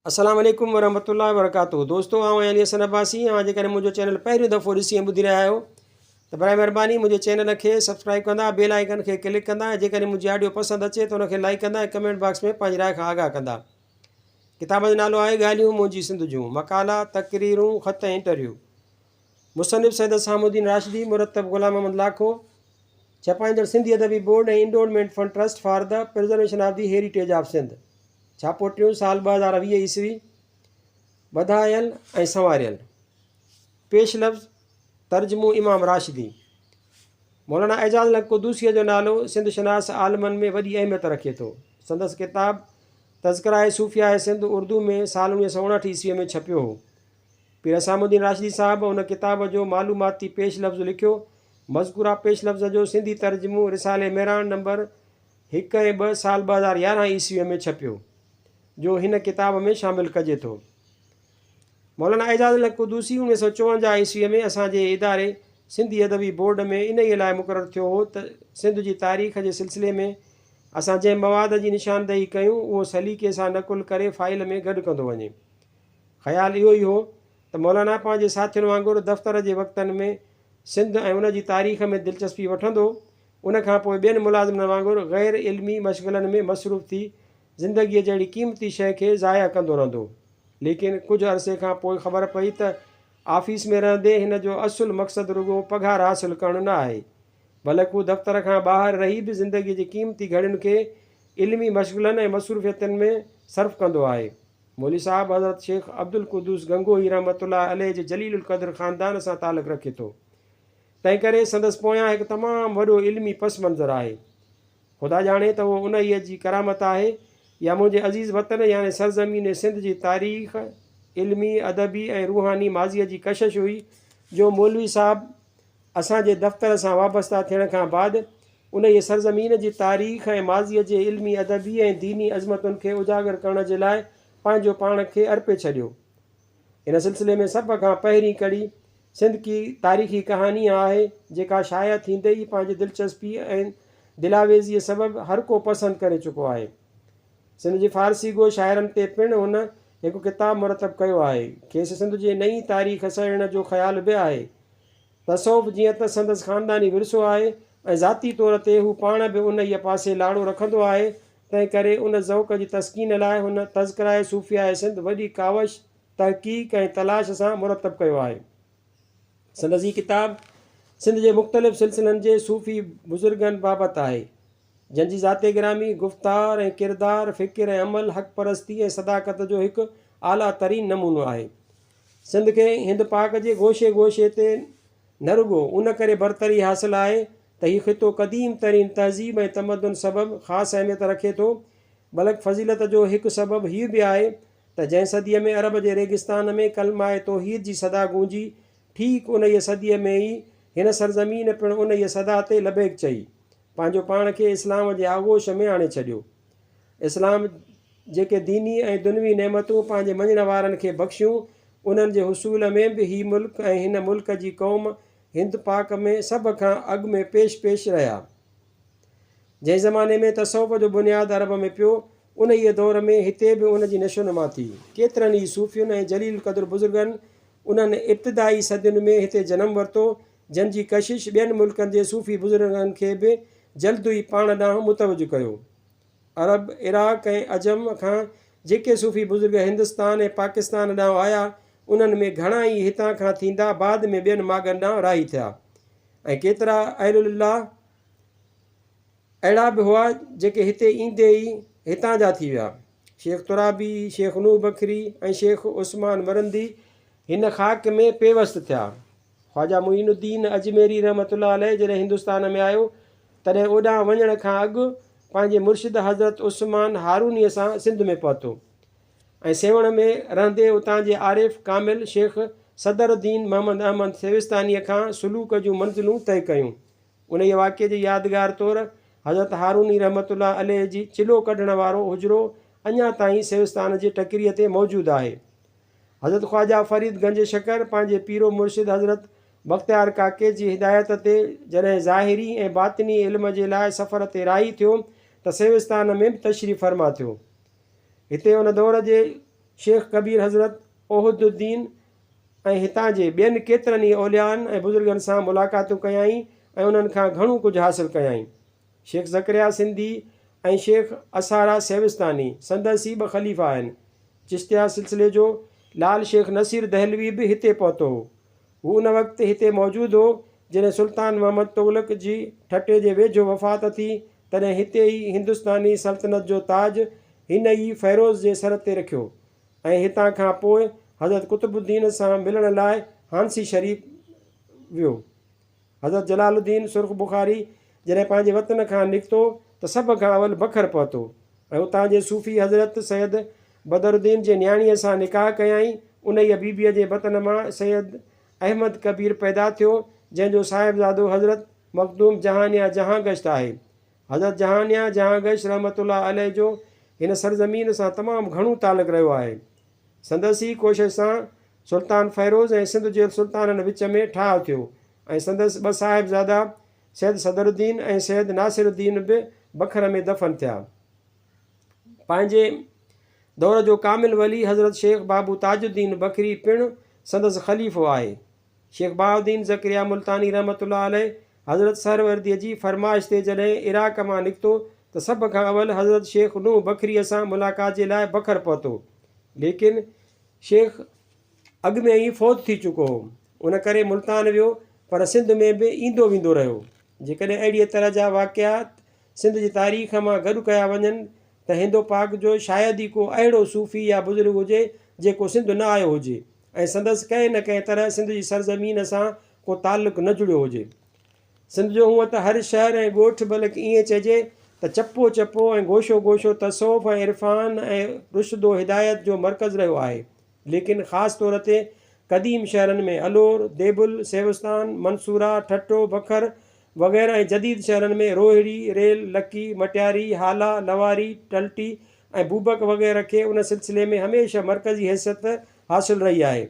السلام عليڪم ورحمة الله وبرڪاته دوستو آئون آهيان علي حسن عباسي اوهان جيڪڏهن منهنجو چينل پهريون دفعو ڏسي ۽ ٻڌي رهيا آهيو ته برائي مهرباني منهنجي چينل کي سبسڪرائب ڪندا بيل آئيڪن کي ڪلڪ ڪندا ۽ جيڪڏهن منهنجي آڊيو پسند اچي ته ان کي لائيڪ ڪندا ۽ ڪمينٽ باڪس ۾ پنهنجي راء کان آگاهه ڪندا ڪتاب جو نالو آهي ڳالهيون منهنجي سنڌ جون مقالا تقريرون خط ۽ انٽرويو مصنف سيد اسام الدين راشدي مرتب غلام محمد لاکو ڇپائيندڙ سنڌي ادبي board ۽ endowment fund trust for the preservation of the heritage of Sindh ڇاپو ٽيون سال 2020 عيسوي، وڌايل ۽ سنواريل. پيش لفظ، ترجمو امام راشدي. مولانا اعجاز الحق قدوسيء جو نالو سنڌ شناس عالمن ۾ وڏي اهميت رکي ٿو. سندس ڪتاب تذڪرهء صوفياء سنڌ اردو ۾ سال 1959 عيسويء ۾ ڇپيو هو. پير حسام الدين راشدي صاحب ان ڪتاب جو معلوماتي پيش لفظ لکيو. مذڪوره پيش لفظ جو سنڌي ترجمو رسالي مهراڻ نمبر هڪ ۽ ٻه سال 2011 عيسويء ۾ ڇپيو، جو هن ڪتاب ۾ شامل ڪجي ٿو. مولانا اعجاز الحق قدوسي 1954 عيسويء ۾ اسان جي اداري سنڌي ادبي بورڊ ۾ انهيء لاء مقرر ٿيو هو ته سنڌ جي تاريخ جي سلسلي ۾ اسان جنهن مواد جي نشاندهي ڪيون، اهو سليقي سان نقل ڪري فائيل ۾ گڏ ڪندو وڃي. خيال اهو ئي هو ته مولانا پنهنجي ساٿين وانگر دفتر جي وقتن ۾ سنڌ ۽ ان جي تاريخ ۾ دلچسپي وٺندو، ان کان پوء ٻين ملازمن وانگر غير علمي مشغلن ۾ مصروف ٿي زندگيء جهڙي قيمتي شيء کي ضايع ڪندو رهندو. ليڪن ڪجهه عرصي کان پوء خبر پئي ته آفيس ۾ رهندي هن جو اصل مقصد رڳو پگهار حاصل ڪرڻ نه آهي، بلڪ هو دفتر کان ٻاهر رهي به زندگيء جي قيمتي گهڙين کي علمي مشغلن ۽ مصروفيتن ۾ صرف ڪندو آهي. مولوي صاحب حضرت شيخ عبدالقدوس گنگوهي رحمة الله عليه جي جليل القدر خاندان سان تعلق رکي ٿو. تنهنڪري سندس پويان هڪ تمام وڏو علمي پس منظر آهي. خدا ڄاڻي ته اهو انهيء جي ڪرامت آهي يا منهنجي عزيز وطن يعني سرزمين سنڌ جي تاريخ، علمي، ادبي ۽ روحاني ماضيء جي ڪشش هئي جو مولوي صاحب اسان جي دفتر سان وابسته ٿيڻ کان بعد انهيء سرزمين جي تاريخ ۽ ماضيء جي علمي، ادبي ۽ ديني عظمتن کي اجاگر ڪرڻ جي لاء پنهنجو پاڻ کي ارپي ڇڏيو. ان سلسلي ۾ سڀ کان پهرين ڪڙي سنڌ ڪي تاريخي ڪهانيان آهي، جيڪا شايع ٿيندي ئي پنهنجي دلچسپيء ۽ دلاويزيء سبب هر ڪو پسند ڪري چڪو آهي. سنڌ جي فارسي گو شاعرن تي پڻ هن هڪ ڪتاب مرتب ڪيو آهي. کيس سنڌ جي نئين تاريخ سهيڙڻ جو خيال به آهي. تصوف جيئن ته سندس خانداني ورثو آهي ۽ ذاتي طور تي هو پاڻ به انهيء پاسي لاڙو رکندو آهي، تنهنڪري ان ذوق جي تسڪين لاء هن تذڪره صوفياء سنڌ وڏي ڪاوش، تحقيق ۽ تلاش سان مرتب ڪيو آهي. سندس هي ڪتاب سنڌ جي مختلف سلسلن جي صوفي بزرگن بابت آهي، جن جي ذات گرامي، گفتار ۽ ڪردار، فڪر ۽ عمل، حق پرستي ۽ صداقت جو هڪ اعليٰ ترين نمونو آهي. سنڌ کي هند پاڪ جي گوشي گوشي تي نه رڳو ان ڪري برتري حاصل آهي ته هي خطو قديم ترين تهذيب ۽ تمدن سبب خاص اهميت رکي ٿو، بلڪ فضيلت جو هڪ سبب هيء به آهي ته جنهن صديء ۾ عرب جي ريگستان ۾ ڪلمه توحيد جي صدا گونجي، ٺيڪ انهيء صديء ۾ ئي هن سرزمين پڻ انهيء صدا تي لبيڪ چئي، پنهنجو پاڻ کي اسلام جي آغوش ۾ آڻي ڇڏيو. اسلام جيڪي ديني ۽ دنوي نعمتون پنهنجي مڃڻ وارن کي بخشيون، انهن جي حصول ۾ به هي ملڪ ۽ هن ملڪ جي قوم هند پاڪ ۾ سڀ کان اڳ ۾ پيش پيش رهيا. جنهن زماني ۾ تصوف جو بنياد عرب ۾ پيو، انهيء دور ۾ هتي به ان جي نشونما ٿي. ڪيترن ئي صوفين ۽ جليل القدر بزرگن انهن ابتدائي صدين ۾ هتي جنم ورتو، جن جي ڪشش ٻين ملڪن جي صوفي بزرگن کي به جلد ئي پاڻ ڏانهن متوجه ڪيو. عرب، عراق ۽ عجم کان جيڪي صوفي بزرگ هندستان ۽ پاڪستان ڏانهن آيا، انهن ۾ گهڻا ئي هتان کان ٿيندا بعد ۾ ٻين ماڳن ڏانهن راهي ٿيا ۽ ڪيترا اهل الله اهڙا به هئا جيڪي هتي ايندي ئي هتان جا ٿي ويا. شيخ ترابي، شيخ نوح بکري ۽ شيخ عثمان مرندي هن خاڪ ۾ پيوست ٿيا. خواجه معين الدين اجميري رحمة الله عليه جڏهن هندستان ۾ آيو، تڏهن اوڏانهن وڃڻ کان اڳ پنهنجي مرشد حضرت عثمان هارونيء سان سنڌ ۾ پهتو ۽ سيوهڻ ۾ رهندي اتان جي عارف ڪامل شيخ صدر الدين محمد احمد سيوستانيء کان سلوڪ جون منزلون طئي ڪيون. انهيء واقعي جي يادگار طور حضرت هاروني رحمة الله عليه جي چلو ڪڍڻ وارو حجرو اڃا تائين سيوستان جي ٽڪريء تي موجود آهي. حضرت خواجه فريد گنج شڪر پنهنجي پيرو مرشد حضرت بختيار ڪاڪي جي هدايت تي جڏهن ظاهري ۽ باطني علم جي لاء سفر تي راهي ٿيو ته سيوستان ۾ به تشريف فرما ٿيو. هتي ان دور جي شيخ ڪبير حضرت اوحد الدين ۽ هتان جي ٻين ڪيترن ئي اوليائن ۽ بزرگن سان ملاقاتون ڪيائين ۽ انهن کان گهڻو ڪجهه حاصل ڪيائين. شيخ زڪريا سنڌي ۽ شيخ اسارا سيوستاني سندس ئي ٻه خليفا آهن. چشتيا سلسلي جو لال شيخ نصير دهلوي به هتي پهتو هو. هو ان وقت هتي موجود هو، جڏهن سلطان محمد تغلق جي ٺٽي جي ويجهو وفات ٿي، تڏهن هتي ئي هندستاني سلطنت جو تاج هن ئي فيروز جي سر تي رکيو ۽ هتان کان پوء حضرت قطب الدين سان ملڻ لاء هانسي شريف ويو. حضرت جلال الدين سرخ بخاري جڏهن پنهنجي وطن کان نڪتو ته سڀ کان اول بکر پهتو ۽ اتان جي صوفي حضرت سيد بدر الدين جي نياڻيء سان نڪاح ڪيائين. انهيء بيبيء جي بطن مان سيد احمد ڪبير پيدا ٿيو، جنهن جو صاحبزادو حضرت مخدوم جهانيان جهانگشت آهي. حضرت جهانيان جهانگشت رحمة الله عليه جو هن سرزمين سان تمام گهڻو تعلق رهيو آهي. سندس ئي ڪوشش سان سلطان فيروز ۽ سنڌ جي سلطانن وچ ۾ ٺاهه ٿيو ۽ سندس ٻه صاحبزادا سيد صدرالدين ۽ سيد ناصر الدين به بکر ۾ دفن ٿيا. پنهنجي دور جو ڪامل ولي حضرت شيخ بابو تاج الدين بکري پڻ سندس خليفو آهي. شيخ بهاء الدين زڪريا ملتاني رحمة الله عليه حضرت سهرورديء جي فرمائش تي جڏهن عراق مان نڪتو ته سڀ کان اول حضرت شيخ نوح بکريء سان ملاقات جي لاء بکر پهتو، ليڪن شيخ اڳ ۾ ئي فوت ٿي چڪو هو، ان ڪري ملتان ويو، پر سنڌ ۾ به ايندو ويندو رهيو. جيڪڏهن اهڙيء طرح جا واقعات سنڌ جي تاريخ مان گڏ ڪيا وڃن ته هندو پاڪ جو شايد ئي ڪو اهڙو صوفي يا بزرگ هجي جيڪو سنڌ نه آيو هجي ۽ سندس ڪنهن نه ڪنهن طرح سنڌ جي سرزمين سان ڪو تعلق نه جڙيو هجي. سنڌ جو هونء ته هر شهر ۽ ڳوٺ بلڪ ائين چئجي ته چپو چپو ۽ گوشو گوشو تصوف ۽ عرفان ۽ رشد و هدايت جو مرڪز رهيو آهي، ليڪن خاص طور تي قديم شهرن ۾ الور، ديبل، سيوستان، منصوره، ٺٽو، بکر وغيره ۽ جديد شهرن ۾ روهڙي، ريل، لڪي، مٽياري، هالا، لواري، ٽلٽي ۽ بوبڪ وغيره کي ان سلسلي ۾ هميشه مرڪزي حيثيت حاصل رهي آهي.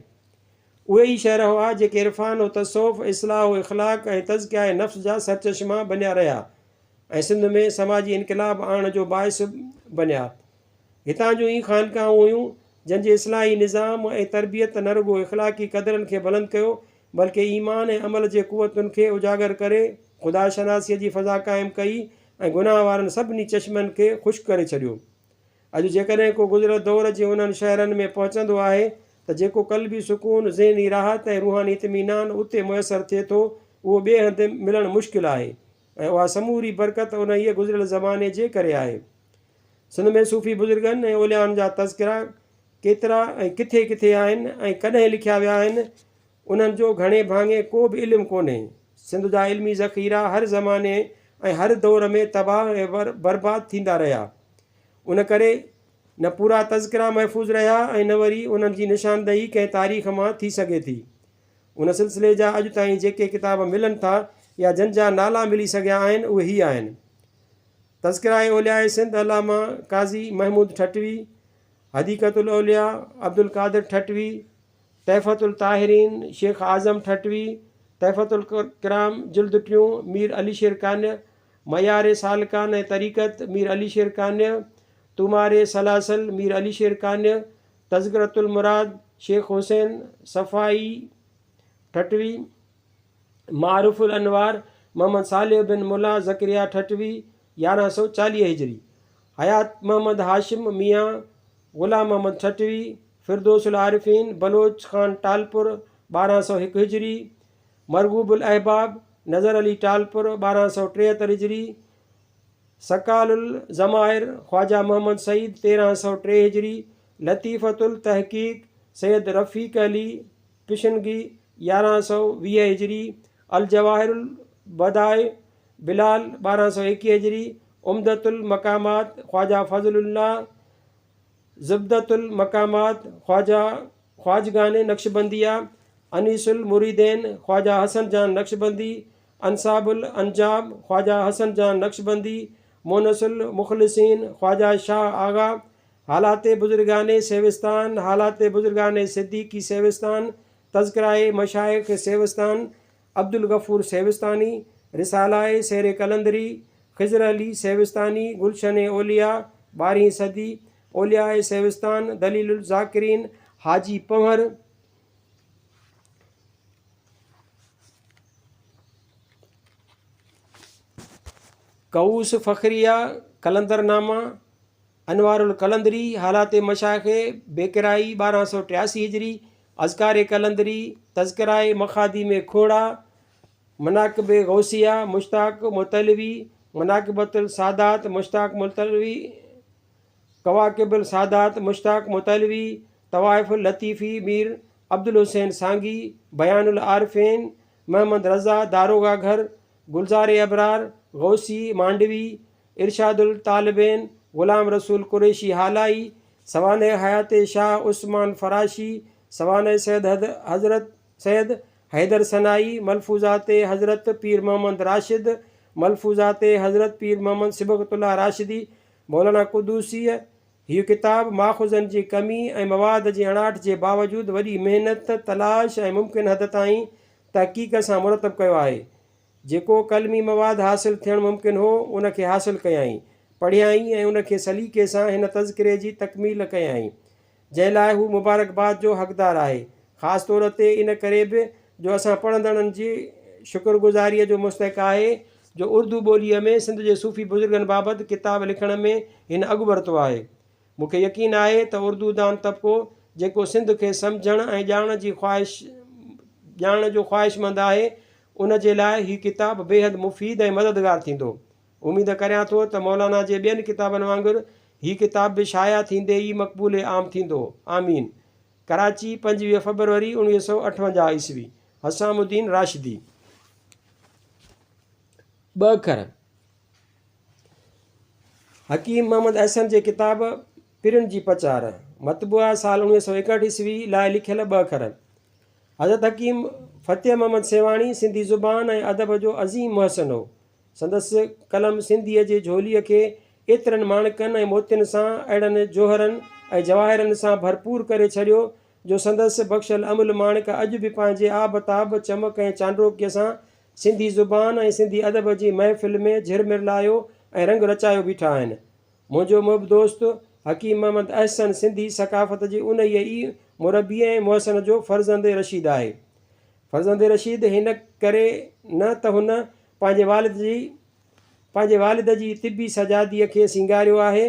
اهي ئي شهر هئا، جيڪي عرفان و تصوف، اصلاح و اخلاق ۽ تزڪيه نفس جا سرچشما بنيا رهيا ۽ سنڌ ۾ سماجي انقلاب آڻڻ جو باعث بنيا. هتان جون ئي خانقاهون هيون، جن جي اصلاحي نظام ۽ تربيت نه رڳو اخلاقي قدرن کي بلند ڪيو، بلڪه ايمان ۽ عمل جي قوتن کي اجاگر ڪري خدا شناسيء جي فضا قائم ڪئي ۽ گناهه وارن سڀني چشمن کي خشڪ ڪري ڇڏيو. اڄ جيڪڏهن ڪو گذريل دور جي انهن شهرن ۾ پهچندو آهي ته جيڪو قلبي سڪون، ذهني راحت ۽ روحاني اطمينان اتي ميسر ٿئي ٿو، اهو ٻئي هنڌ ملڻ مشڪل آهي ۽ اها سموري برڪت انهيء گذريل زماني جي ڪري آهي. سنڌ ۾ صوفي بزرگن ۽ اوليائن جا تذڪرا ڪيترا ۽ ڪٿي ڪٿي آهن ۽ ڪڏهن لکيا ويا آهن، انهن جو گهڻي ڀاڱي ڪو به علم ڪونهي. سنڌ جا علمي ذخيرا هر زماني ۽ هر دور ۾ تباهه ۽ برباد ٿيندا رهيا. ان ڪري نه پورا تذڪرا محفوظ رهيا ۽ نه وري انهن جي نشاندهي ڪنهن تاريخ مان ٿي سگهي ٿي. ان سلسلي جا اڄ تائين جيڪي ڪتاب ملن ٿا يا جن جا نالا ملي سگهيا آهن اهي هي آهن، تذڪره اولياء سنڌ علامه قاضي محمود ٺٽوي، حديقة الاولياء عبدالقادر ٺٽوي، تحفة الطاهرين شيخ اعظم ٺٽوي، تحفة الڪرام جلد ٽيون مير علي شير قانع، معيار سالڪان ۽ طريقت مير علي شير قانع، طومار سلاسل مير علي شير قانع، تذڪرة المراد شيخ حسين صفائي ٺٽوي، معارف الانوار محمد صالح بن ملا زڪريا ٺٽوي 1140 هجري، حيات محمد هاشم ميان غلام محمد ٺٽوي، فردوس العارفين بلوچ خان ٽالپر 1201 هجري، مرغوب الاحباب نظر علي ٽالپر 1273 هجري، سقال الضمائر خواجه محمد سعيد 1303 هجري، لطيفة التحقيق سيد رفيق علي پشنگي 1120 هجري، الجواهر البدائع بلال 1221 هجري، عمدة المقامات خواجه فضل الله، زبدة المقامات خواجه خواجگان نقشبنديه، انيس المريدين خواجه حسن جان نقشبندي، انساب الانجاب خواجه حسن جان نقشبندي، مونس المخلصين خواجه شاهه آغا، حالات بزرگان سيوستان، حالات بزرگان صديقي سيوستان، تذڪره مشائخ سيوستان، عبدالغفور سيوستاني، رساله سير قلندري، خضر علي سيوستاني، گلشن اولياء، ٻارهين صدي، اولياء سيوستان، دليل الذاڪرين، حاجي پنهور، ڪئوس فخريه، قلندر نامه، انوار القلندري، حالات مشائخ بيڪرائي، 1283 هجري، اذڪار قلندري، تذڪره مخاديم کوڙا، مناقب غوثيه، مشتاق متعلوي، مناقبة السادات، مشتاق متعلوي، ڪواڪب السادات، مشتاق متعلوي، طوائف اللطيفي، مير عبدالحسين سانگي، بيان العارفين، محمد رضا، داروغه گهر، گلزار ابرار، غوثي، مانڊوي، ارشاد الطالبين، غلام رسول قريشي هالائي، سوانح حيات شاهه عثمان فراشي، سوانح سيد حضرت سيد حيدر سنائي، ملفوظات حضرت پير محمد راشد، ملفوظات حضرت پير محمد صبغت الله راشدي، مولانا قدوسيء هيء ڪتاب ماخذن جي ڪمي ۽ مواد جي اڻاٺ جي باوجود وڏي محنت، تلاش ۽ ممڪن حد تائين تحقيق سان مرتب ڪيو آهي. جيڪو قلمي مواد حاصل ٿيڻ ممڪن هو، ان کي حاصل ڪيائين، پڙهيائين ۽ ان کي سليقي سان هن تذڪري جي تڪميل ڪيائين، جنهن لاء هو مبارڪباد جو حقدار آهي. خاص طور تي ان ڪري به جو اسان پڙهندڙن جي شڪرگذاريء جو مستحق آهي جو اردو ٻوليء ۾ سنڌ جي صوفي بزرگن بابت ڪتاب لکڻ ۾ هن اڳ ورتو آهي. مون کي يقين آهي ته اردو دان طبقو جيڪو سنڌ کي سمجهڻ ۽ ڄاڻڻ جي خواهش ڄاڻڻ جو خواهشمند آهي، ان جي لاء هي ڪتاب بيحد مفيد ۽ مددگار ٿيندو. اميد ڪريان ٿو ته مولانا جي ٻين ڪتابن وانگر هي ڪتاب به شايع ٿيندي ئي مقبول عام ٿيندو. آمين. ڪراچي، 25 فبروري 1958 عيسوي. حسام الدين راشدي. ٻه اکر. حڪيم محمد احسن جي ڪتاب پرين جي پچار، مطبوعه سال 1961 عيسوي، لاء لکيل ٻه اکر. حضرت حڪيم فتح محمد سيوهاڻي سنڌي زبان ۽ ادب جو عظيم محسن هو. سندس قلم سنڌيء جي جهوليء کي ايترن ماڻڪن ۽ موتين سان، اهڙن جوهرن ۽ جواهرن سان ڀرپور ڪري ڇڏيو، جو سندس بخشيل املهه ماڻڪ اڄ به پنهنجي آب تاب، چمڪ ۽ چانڊوڪيء سان سنڌي زبان ۽ سنڌي ادب جي محفل ۾ جهرمرلايو ۽ رنگ رچايو بيٺا آهن. منهنجو محب دوست حڪيم محمد احسن سنڌي ثقافت جي انهيء ئي مربيء ۽ محسن جو فرزند رشيد آهي. فرزند رشيد هن ڪري نه ته هن پنهنجي والد جي پنهنجي والد جي طبي سجاديء کي سينگاريو آهي،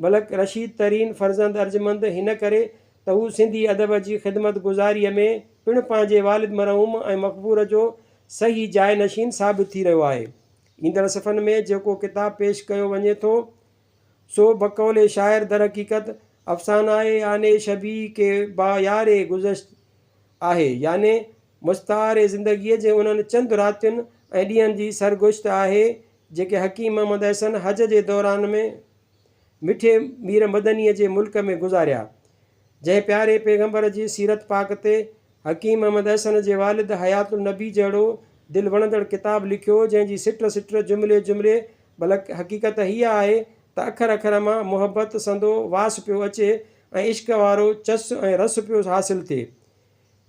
بلڪ رشيد ترين فرزند ارجمند هن ڪري ته هو سنڌي ادب جي خدمت گذاريء ۾ پڻ پنهنجي والد مرحوم ۽ مقبور جو صحيح جاء نشين ثابت ٿي رهيو آهي. ايندڙ صفحن ۾ جيڪو ڪتاب پيش ڪيو وڃي ٿو، سو بقول شاعر درحقيقت افسانه آني شبيهه ڪي با ياري گذشت آهي، يعني مستعار زندگيء جي انهن چند راتين ۽ ڏينهن جي سرگشت آهي، جيڪي حڪيم محمد احسن حج جي دوران ۾ مٺي مير مدنيء جي ملڪ ۾ گذاريا. جنهن پياري پيغمبر جي سيرت پاڪ تي حڪيم محمد احسن جي والد حيات النبي جهڙو دل وڻندڙ ڪتاب لکيو، جنهن جي سٽ سٽ، جملي جملي، بلڪ حقيقت هيء آهي ته اکر اکر مان محبت سندو واس پيو اچي ۽ عشق وارو چس ۽ رس پيو حاصل ٿئي.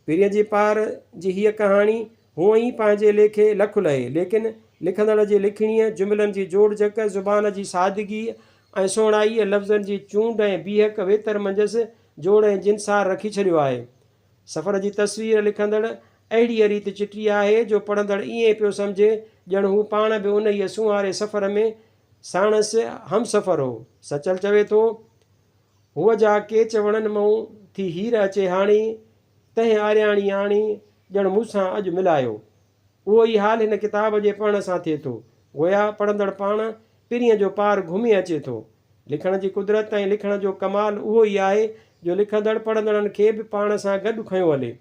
پرينء جي پار جي هيء ڪهاڻي هونء ئي پنهنجي ليکي لک لهي، ليڪن لکندڙ جي لکڻيء، جملن جي جوڙجڪ، زبان جي سادگيء ۽ سهڻائيء، لفظن جي چونڊ ۽ بيهڪ ويتر منجهس جوڙ ۽ جنسار رکي ڇڏيو آهي. سفر جي تصوير لکندڙ اهڙيء ريت چٽي آهي جو پڙهندڙ ائين پيو سمجهي ڄڻ هو پاڻ به انهيء سونهاري سفر ۾ ساڻس همسفر هو. سچل چوي ٿو. هوء جا ڪيچ وڻن مئون، ٿي هير اچي هاڻي، تنهن آرياڻي آڻي، ڄڻ مون سان اڄ ملايو. اهو ئي حال هن ڪتاب جي پڙهڻ سان ٿئي ٿو. گويا پڙهندڙ پاڻ پرينء جو پار گهمي اچي ٿو. لکڻ جي قدرت ۽ لکڻ جو ڪمال اهو ئي آهي جو لکندڙ پڙهندڙن کي به پاڻ سان گڏ کنيو هلي.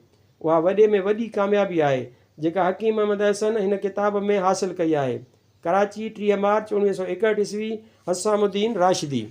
اها وڏي ۾ وڏي ڪاميابي آهي، جيڪا حڪيم احمد احسن هن ڪتاب ۾ حاصل ڪئي آهي. ڪراچي، 30 مارچ 1961 عيسوي، حسام الدين راشدي.